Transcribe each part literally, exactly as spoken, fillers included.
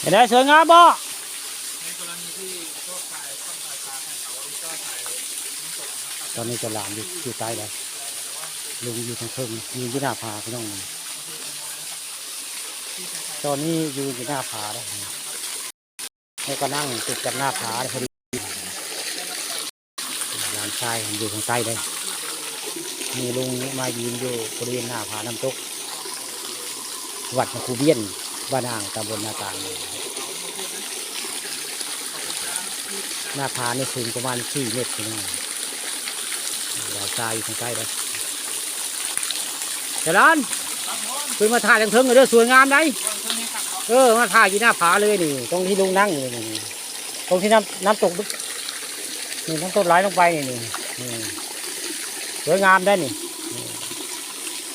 เห็นได้สวยงามบ่ ตอนนี้เจ้าหลานอยู่อยู่ใต้เลย ลุงอยู่ทางเทิง ยืนอยู่หน้าผาพี่น้อง ตอนนี้ยืนอยู่หน้าผาแล้ว แล้วก็นั่งติดกับหน้าผาพอดี หลานชายอยู่ทางใต้เลย มีลุงมายืนอยู่บริเวณหน้าผาน้ำตก วัดนคูเบียน บ้านอ่าง ตำบลนาตาล หน้าผานี่สูงประมาณสี่เมตรพี่น้อง หลานชายอยู่ทางใต้เลย เจริญ ขึ้นมาถ่ายทางเทิงเลยเด้อ สวยงามได้ เออ มาถ่ายอยู่หน้าผาเลยนี่ ตรงที่ลุงนั่งอยู่นี่ ตรงที่น้ำ น้ำตก นี่น้ำตกไหลลงไปนี่ นี่ นี่ สวยงามได้นี่ นี่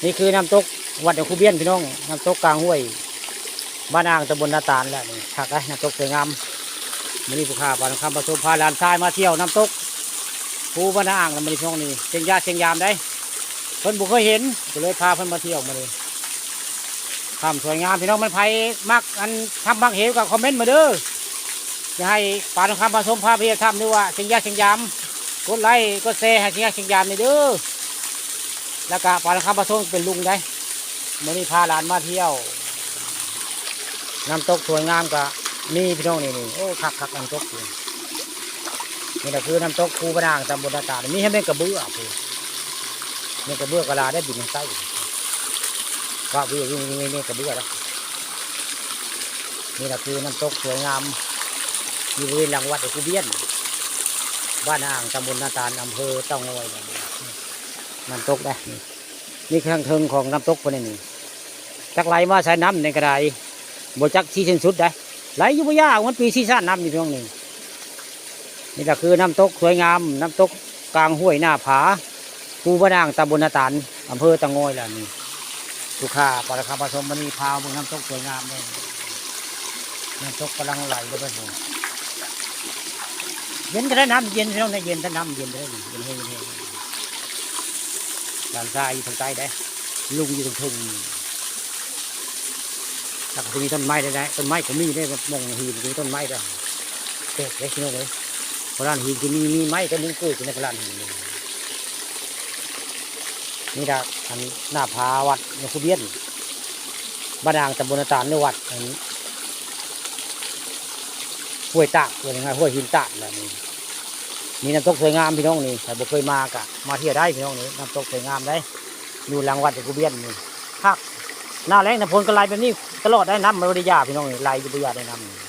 นี่คือน้ำตกวัดหนองคูเบียนพี่น้อง น้ำตกกลางห้วย บ้านอ่าง ตำบลนาตาลแหละนี่ คักนะ น้ำตกสวยงาม มื้อนี้ผู้ข้าปานคำประสมพาหลานชายมาเที่ยวน้ำตก ภูบ้านอ่าง แล้วมื้อนี้พี่น้องนี่ เชียงยาเชียงยามได้ เพิ่นบ่เคยเห็น ก็เลยพาเพิ่นมาเที่ยวมื้อนี้ ถ้ำสวยงามพี่น้อง มันไผมักอันถ้ำมักเหวก็คอมเมนต์มาเด้อ จะให้ปานคำประสมพาไปเที่ยวถ้ำ หรือว่าเชียงยาเชียงยาม กดไลค์กดแชร์ให้เชียงยาเชียงยามนี่เด้อ แล้วก็ปานคำประสมเป็นลุงได้ มื้อนี้พาหลานมาเที่ยว น้ำตกสวยงามก็มีพี่น้องนี่ นี่ โอ้ คักคักน้ำตกนี่ นี่ก็คือน้ำตกภูบ้านอ่าง ตำบลนาตาล มีให้แม่งกระเบื้อพู้น แม่งกระเบื้อกะลาได้บินทางใต้ ว่าวิวนี่ นี่ นี่กระเบื้อนะ นี่ก็คือน้ำตกสวยงาม อยู่บริเวณหลังวัดหนองคูเบียน บ้านอ่าง ตำบลนาตาล อำเภอเต่างอย น้ำตกได้ นี่ นี่คือทางเทิงของน้ำตกพวกนี้นี่ จักไหลมาใส่น้ำในกระได บ่จักที่สิ้นสุดได้ ไหลอยู่บ่ยาก มันปีซีซั่นน้ำอยู่ช่วงนี้ นี่ก็คือน้ำตกสวยงาม น้ำตกกลางห้วยหน้าผา ภูบ้านอ่าง ตำบลนาตาล อำเภอเต่างอยแหละนี่ ผู้ข้าปานคำประสมมื้อนี้พาเบิ่งน้ำตกสวยงามเลย น้ำตกกำลังไหลลงไปพู้น เย็นแท้น้ำเย็นพี่น้องเนี่ย เย็นแท้น้ำเย็นแท้นี่ เย็นแฮง เย็นแฮง หลานชายอยู่ทางใต้ได้ ลุงอยู่ทางเทิง แล้วก็จะมีต้นไม้ได้ได้ ต้นไม้ก็มีได้ มองหินก็มีต้นไม้ได้ แปลกเลยพี่น้องเอ้ย โบราณหินที่มี มีไม้ต้นหนึ่งเกิดอยู่ในโบราณหินนี่ นี่ละอันหน้าผาวัดหนองคูเบียน บ้านอ่าง ตำบลนาตาล ในวัดอันห้วยตาด ว่ายังไง ห้วยหินตาดแหละนี่ มีน้ำตกสวยงามพี่น้องนี่ ใครบ่เคยมาก็มาเที่ยวได้พี่น้องนี่ น้ำตกสวยงามได้ อยู่หลังวัดหนองคูเบียนนี่ คัก หน้าแล้งหน้าฝนก็ไหลแบบนี้ตลอดได้ น้ำมันบ่ได้หย่าพี่น้องนี่ ไหลอยู่บ่หย่าได้น้ำ